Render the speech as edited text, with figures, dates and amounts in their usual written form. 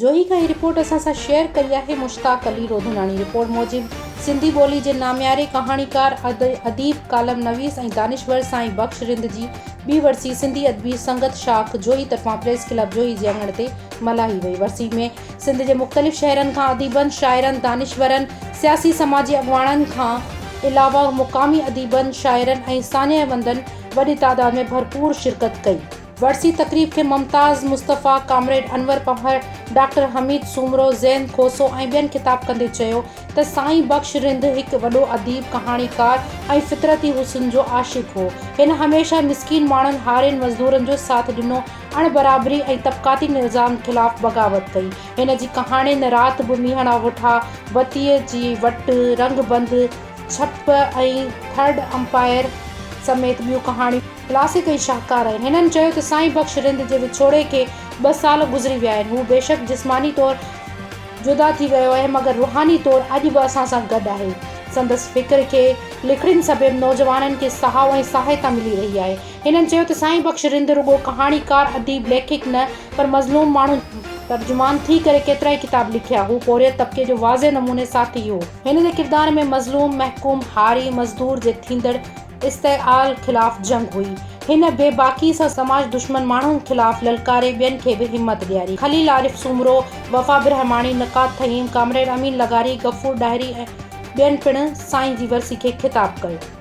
جوهي کان هي رپورٽ اسان سان شيئر ڪئي آهي مشتاق علي روڌناڻي رپورٽ موجب سنڌي ٻولي جي نامياري ڪهاڻيڪار، اديب، ڪالم نويس ۽ دانشور سائين بخش رند جي ٻي ورسي سنڌي ادبي سنگت شاخ جوهي طرفان پريس ڪلب جوهي جي اڱڻ تي ملهائي وئي ورسي ۾ سنڌ جي مختلف شهرن کان اديبن، شاعرن، دانشورن، سياسي سماجي اڳواڻن کان علاوه مقامي اديبن، شاعرن ۽ ساڃاهه وندن وڏي تعداد ۾ ڀرپور شرڪت ڪئي. ورسي تقريب کي ممتاز مصطفيٰ، ڪامريڊ انور پنهور، ڊاڪٽر حميد سومرو، زين کوسو ۽ ٻين خطاب ڪندي چيو ته سائين بخش رند هڪ وڏو اديب، ڪهاڻيڪار ۽ فطرتي حسن جو عاشق هو. هن هميشه مسڪين ماڻهن، هارين، مزدورن جو ساٿ ڏنو، اڻ برابري ۽ طبقاتي نظام خلاف بغاوت ڪئي. هن جي ڪهاڻين رات به مينهڙا وٺا، بتيء جي وٽ، رنگ بند، ڇپ ۽ ٿرڊ امپائر سميت ٻيون ڪهاڻيون ڪلاسڪ ۽ شاهڪار آهن. هنن چيو ته سائين بخش رند جي وڇوڙي کي ٻه سال گذري ويا آهن. هو بيشڪ جسماني طور جدا ٿي ويو آهي مگر روحاني طور اڄ به اسان سان گڏ آهي. سندس فڪر کي لکڻين سبب نوجوانن کي سهائو ۽ سهائتا ملي رهي آهي. هنن چيو ته سائين بخش رند رڳو ڪهاڻيڪار، اديب، ليکڪ نه پر مظلوم ماڻهن جو ترجمان ٿي ڪري ڪيترائي ڪتاب لکيا. هو پورهيت طبقي جو واضح نموني ساٿي هو. هن جي ڪردار ۾ مظلوم، محڪوم، هاري، مزدور جي ٿيندڙ استحصال خلاف جنگ هئي. هن بي باڪي سان سماج دشمن ماڻهن خلاف للڪاري ٻين کي به همت ڏياري. خليل عارف سومرو، وفا برهماڻي، نقاد ٿهيم، ڪامريڊ امين لغاري، غفور ڏاهري ۽ ٻين پڻ سائين جي ورسي کي خطاب ڪيو.